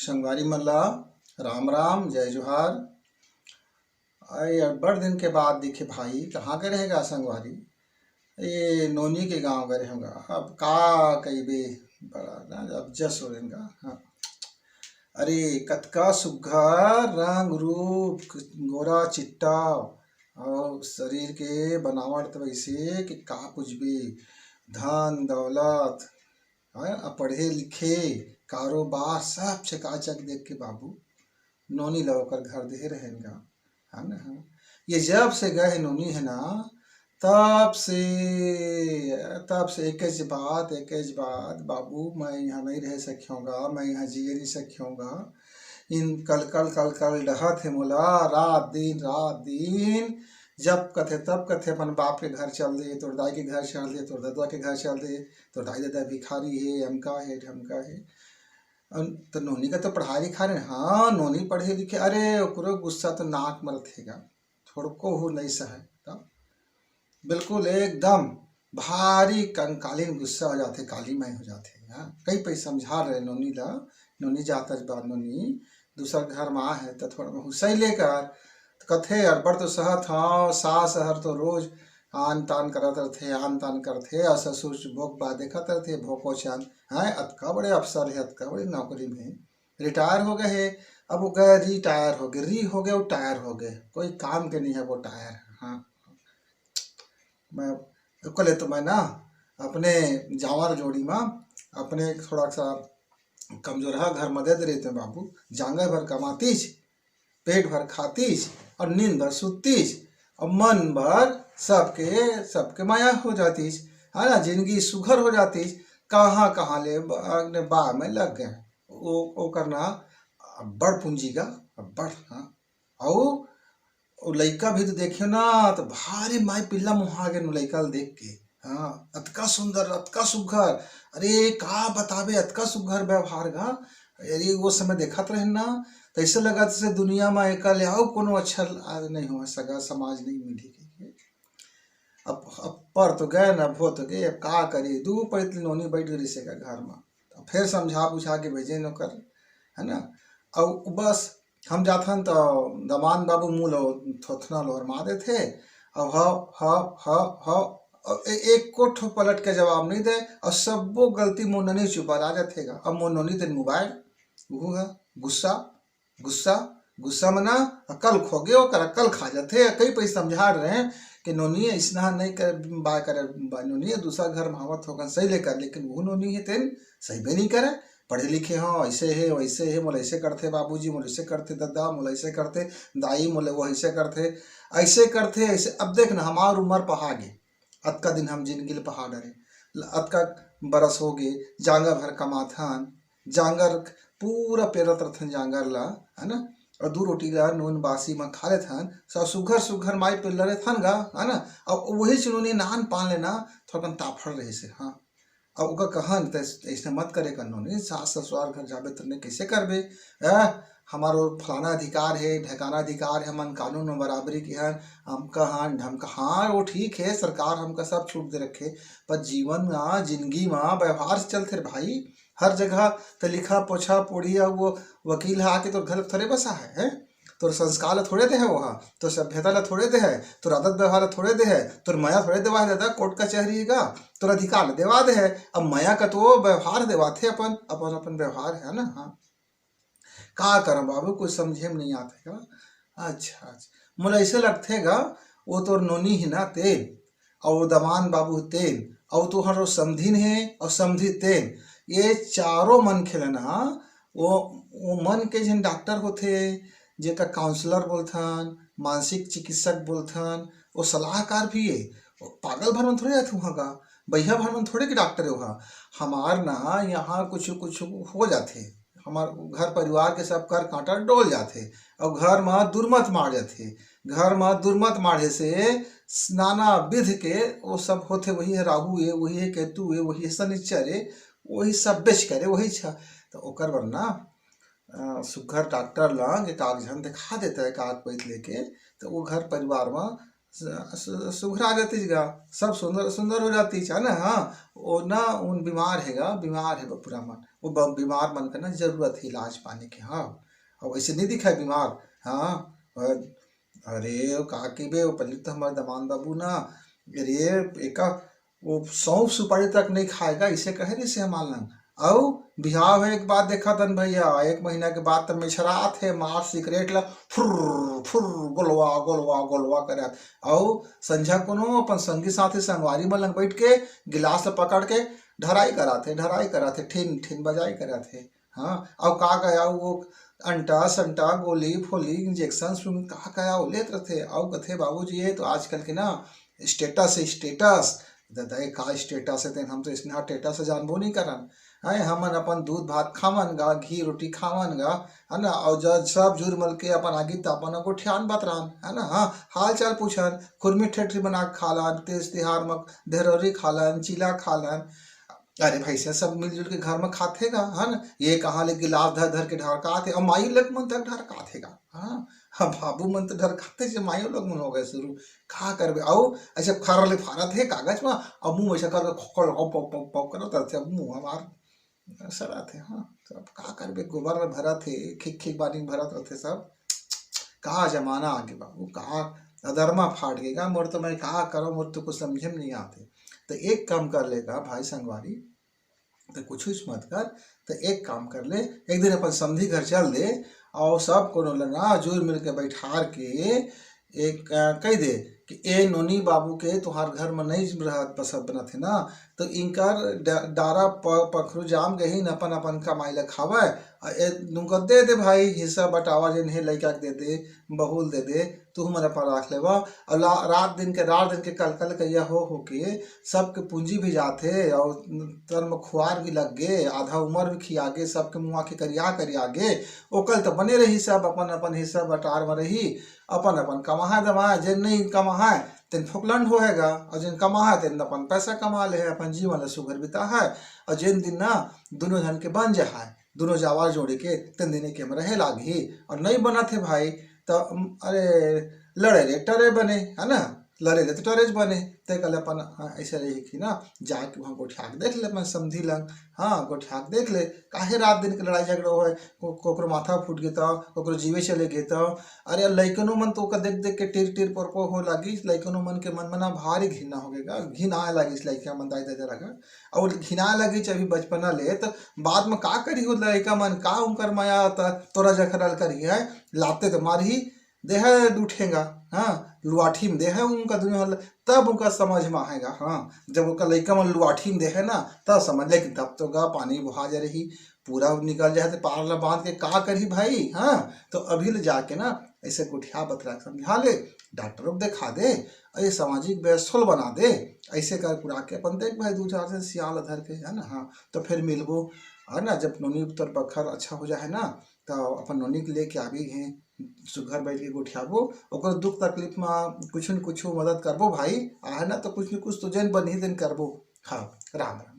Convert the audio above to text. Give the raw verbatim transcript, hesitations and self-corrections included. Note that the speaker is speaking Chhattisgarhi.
संगवारी मन ला राम राम, जय जोहार। अरे, बड़ दिन के बाद दिखे भाई, कहाँ गए रहेगा संगवारी? ये नोनी के गांव गए रहेगा। अब का कहिबे, बड़ा ना, अब जस हो रहेगा। हाँ। अरे, कतका सुग्घर रंग रूप, गोरा चिट्टा, और शरीर के बनावट तो वैसे कि का पूछबे, धन दौलत, हाँ, अब पढ़े लिखे, कारोबार, सब चकाचक देख के बाबू नोनी ला ओकर घर देहे रहेन गा, है ना? हाँ। ये जब से गए हे नोनी हे ना, तब से, तब से एकेच बात, एकेच बात, "बाबू, मैं यहाँ नहीं रह सकियों गा, मैं यहाँ जिए नहीं सकियों गा।" इन कल, कल, कल, कल डहत हे मोला, रात दिन, रात दिन, जब कथे तब कथे, "अपन बाप के घर चल दे, तोर दाई के घर चल दे, तोर ददा के घर चल दे, तोर दाई ददा भिखारी हे, अमका हे, ढमका हे।" अन-, त नोनी का तो पढ़ाई लिखाई रहे, हाँ, नोनी पढ़े लिखे, अरे, ओकरो गुस्सा तो नाक म रथे गा, थोड़को हो नहीं सहे, तब बिल्कुल एकदम भारी कंकालीन गुस्सा हो जाथे, काली माई हो जाथे, हाँ। कई पई समझा रहे नोनी ला, नोनी जात आज बाद नोनी, दूसर घर म आ हे, त थोड़ा बहुत सही लेकर, त कथे, "अड़बड़ तो सहत हव, सास हर तो रोज आन तान करत रथे, आन तान करथे, अउ ससुर भोक बा देखत रथे, भोको चान, हैं, अतका बड़े अफसर हे, अतका बड़े नौकरी में, रिटायर हो गए हे, अब वो गए रिटायर हो गए, री हो गए, वो टायर हो गए, कोई काम के नहीं है वो टायर।" हाँ, मैं, ओकर ले तो मैं ना अपने जांवर जोड़ी मा अपने थोड़ा सा कमजोरहा घर म दे दे रहितेंव बाबू, जांगर भर कमातीस, पेट भर खातीस और नींद भर सुततीस और मन भर सबके, सबके माया हो जातीस, है ना, जिंदगी सुघर हो जातीस। कहाँ, कहाँ ले ब-, ने बा में लग गए। वो, वो करना बड़ पूंजी का, बड़, हाँ। अउ, अउ लइका भी तो देखियो ना, तो भारी माई पिल्ला मुहा गे लइका ल देख के। हाँ, अतका सुंदर, अतका सुघर। अरे, का बताबे, अतका सुघर व्यवहार गा। अरे, वो समय देखत रहेन ना, तो ऐसे लगत जैसे दुनिया में एकर ले अउ कोनो अच्छा ल-, आ, नहीं हो, सगा समाज नहीं मिली के। अब, अब पर तो गए ना, भो तो गए, अब का करी, दू पइत नोनी बैठ गई से घर में। तो फिर समझा बुझा के भेजे नौकर, है ना। अब बस हम जाथन त दमान बाबू मुंह लो थोथना लोहरमा देथे, अब ह, ह, ह, ह, अब ए-, एको ठो पलट के जवाब नहीं दे, और सब्बो गलती मोर नोनी चुपा ला जाथे गा। अब मोर नोनी तेन मोबाइल, वो है गुस्सा, गुस्सा, गुस्सा में ना अकल खो गए, ओकर अकल खा जाथे। कई पई समझा रहे हैं कि नोनी ऐसना नहीं कर, बा कर, बा नोनी दूसरा घर में आवत होगन सही लेकर, लेकिन वो नोनी है तेन सही भी नहीं करे। पढ़े लिखे हो, ऐसे है, वैसे है, मोला ऐसे करथे बाबूजी, मोला ऐसे करथे दादा, मोला ऐसे करथे दाई, मोला वो ऐसे करथे, ऐसे करथे, ऐसे। अब देख ना, हमार उम्र पहा गे, अतका दिन हम जिंदगी ल पहा डरे, ल-, अतका बरस हो गे, जांगर भर कमाथन, जांगर पूरा पेरत रथन जांगर ला, है ना, और दू रोटी ला नून बासी म खा लेथन, स-, सुघर सुघर माई पिल्ला रथन गा, है ना, अब वही चुनौनी नान पान लेना थोड़कन ताफड़ रहे से, हाँ। अब ओकर कहन, त ऐसने मत करे कर नोनी, सास ससुराल घर जाबे त ने कैसे करबे? आ, हमारो फलाना अधिकार है, ढकाना अधिकार है, हमन कानून में बराबरी के हन, हमका हन, ढमका, हाँ, वो ठीक है, सरकार हमका सब छूट दे रखे, पर जीवन में, जिंदगी में व्यवहार से चलथे रे भाई। हर जगह त लिखा पोछा पोढ़ी अउ वो वकील ह आके तोर घर थोड़े बसा है, हैं? तोर संस्कार ला थोड़े दे है वो ह, तोर सभ्यता ला थोड़े दे है, तोर आदत व्यवहार ला थोड़े दे है, तोर मया थोड़े देवा है दादा, कोर्ट कचहरी गा, तोर अधिकार ला देवा दे है। अब मया का तो वो व्यवहार देवाथे अपन, अपन, अपन व्यवहार है ना, हाँ। का करंव बाबू, कुछ समझे में नहीं आथे का? अच्छा, अच्छा। मोला ऐसे लगथे गा, वो तोर नोनी ही ना तेन, अउ वो दमान बाबू तेन, अउ तोहर वो समधिन हे, अउ समधी तेन, ये चारों मनखे ल ना, वो, वो मन के जेन डॉक्टर होथे, जेकर काउंसलर बोलथन, मानसिक चिकित्सक बोलथन, वो सलाहकार भी हे। वो पागल भर मन थोड़े जाथे वहाँ का, बइहा भर मन थोड़े के डॉक्टर हे वहाँ। हमार ना यहाँ कुछ, कुछ हो जाथे, हमार घर परिवार के सब कर कांटा डोल जाथे, अउ घर म दुरमत मार जाथे। घर म दुरमत माढ़े से नाना विध के वो सब होथे, वही है राहु ए, वही है केतु ए, वही है शनिचर ए, वही सब बेच करे, वही छ-, तो ओकर बर ना, अ, सुग्घर डॉक्टर लंग एक आध झन दिखा देता है कागज पइत लेके, तो वो घर परिवार म सु-, सुघरा जातीस गा, सब सुंदर सुंदर हो जातीस, है ना? हाँ, वो ना, उन बीमार हे गा, बीमार हे पूरा मन, वो ब-, बीमार मन का ना जरूरत हे इलाज पानी के। हाँ, अब ऐसे नहीं दिखाए बीमार। हाँ, अ-, अरे, वो का के बे, वो पहले तो हमारे दमान बाबू ना, अरे, एका, वो सौंफ सुपारी तक नहीं खाएगा, इसे कहे रहिसे हमार लंग। अउ बिहाव हे, एक बात देखा तन भैया, एक महीना के बाद त मेछरात हे, मार सिगरेट ला फुर फुर, गोलवा गोलवा गोलवा करत। अउ संझा कोनो अपन संगी साथी संगवारी मन लंग बैठ के गिलास ला पकड़ के ढराई करत हे, ढराई करत हे, ठिन ठिन बजाई करत हे। हाँ, अउ का गया वो अंटा संटा, गोली फोली, इंजेक्शन सुन का गया वो लेत रथे। अउ कथे, "बाबूजी, ये तो आजकल के ना स्टेटस हे, स्टेटस।" दादा, ये का स्टेटस हे? तेन हम तो इसने हाँ स्टेटस से जानबो नहीं करन। हैं, हमन अपन दूध भात खावन गा, घी रोटी खावन गा, है ना? अउ जब सब जुर मल के अपन आगी तापन गोठियान बतरान, है ना? हाँ, हाल चाल पूछन, खुरमी ठेठरी बना के खालन, तेज तिहार म धरौरी खालन, चीला खालन। अरे भैंसिया सब मिलजुल के घर म खाथे गा, है ना? ये कहाँ ले गिलास धर धर के ढरकात हे, अउ माई लोग मन तक ढरकात हे गा। हाँ, हाँ, बाबू मन तो ढरकाते से माई लोग मन हो गए शुरू। का करबे? अउ ऐसे खर ले फारत हे कागज म, अउ मुंह में ऐसे करके खोल, पौ, पौ, पौ करत रथे, अब मुंह हमार सड़ात हे। हाँ, तो अब का करबे? गोबर में भरत हे, खिक खिक बानी भरत रथे सब। का जमाना आगे बाबू, का अधर्मा फाट गे गा। मोर तो मैं का करो, मोर तो कुछ समझे में नहीं आते। तो एक काम कर लेगा भाई संगवारी, तो कुछ कुछ मत कर, तो एक काम कर ले, एक दिन अपन समधी घर चल दे, अउ सब कोनो ल ना जुर मिल के बैठार के एक, अ, कह दे कि ए नोनी बाबू के तुहार घर में नहीं रहत बसत बनत हे ना, तो इनकर ड-, डारा प-, पखरू जाम गही न, अपन अपन कमाई ल खावय। अ, ए, तुमको दे दे भाई, हिस्सा बटावा जेन हे लइका के दे दे, बहू ल दे दे, तू मन अपन राख लेवा। अउ ला-, रात दिन के, रात दिन के कल कल कहिया हो हो के सबके पूंजी भी जाथे, अउ तन म खुआर भी लग गे, आधा उमर भी खिया गे, सबके मुआ के करिया करिया गे। ओकल तो बने रही, सब अपन अपन हिस्सा बटार म रही, अपन अपन कमाहा दमाहा, जेन नहीं कमाहा तेन फोकलंड होएगा, अउ जेन कमाहा तेन अपन पैसा कमा ले हे, अपन जीवन ल सुघर बिता है। अउ जेन दिन ना दोनों झन के बन जा है, दोनों जावा जोड़े के, तेन दिन के हम रहे लागही। अउ नहीं बनत हे भाई, तो अरे, लड़े ले टरे बने, है ना? लड़े ले तो टरेज बने। ते कल अपन, हाँ, ऐसे रही कि ना, जाके वहाँ गोठिया के देख ले अपन समधी लंग। हाँ, गोठिया के देख ले, काहे रात दिन के लड़ाई झगड़ा होए, को-, कोकरो माथा फूट गे तो, कोकरो जीवे चले गे तो। अरे, लइकनो मन तो ओकर देख देख के टिर टिर पोरपो हो लागिस, लइकनो मन के मन मना भारी घिना हो गे गा, घिन आए लागिस लइका मन दाई दादा लगा। अउ घिना लागिस अभी बचपना ले, तो बाद में का करी हो लइका मन, का उनकर मया त तोरा जखरल करी है, लाते तो मारही, देहे दू ठेंगा, हाँ, लुआठी में देहे उनका दुनिया वाला, तब उनका समझ में आएगा। हाँ, जब ओकर लइका मन लुआठी में देहे ना, तब समझ, लेकिन तब तो गा पानी बुहा जा रही, पूरा निकल जाए तो पार ला बांध के का करही भाई। हाँ, तो अभी ले जाके ना ऐसे गोठिया बतरा के समझा ले, डॉक्टर को दिखा दे, अउ ये सामाजिक व्यवस्था बना दे, ऐसे कर कुरा के अपन देख भाई दू चार से सियाल धर के, है ना? हाँ, तो फिर मिलबो, है ना? जब नोनी उत्तर बखर अच्छा हो जाए ना, तो अपन नोनी के लेके आबे हे, सुघर बैठ के गोठियाबो, ओकर दुख तकलीफ में कुछ न कुछ मदद करबो भाई, आहे ना? तो कुछ न कुछ तो जेन बनही तेन करबो। हाँ, राम राम।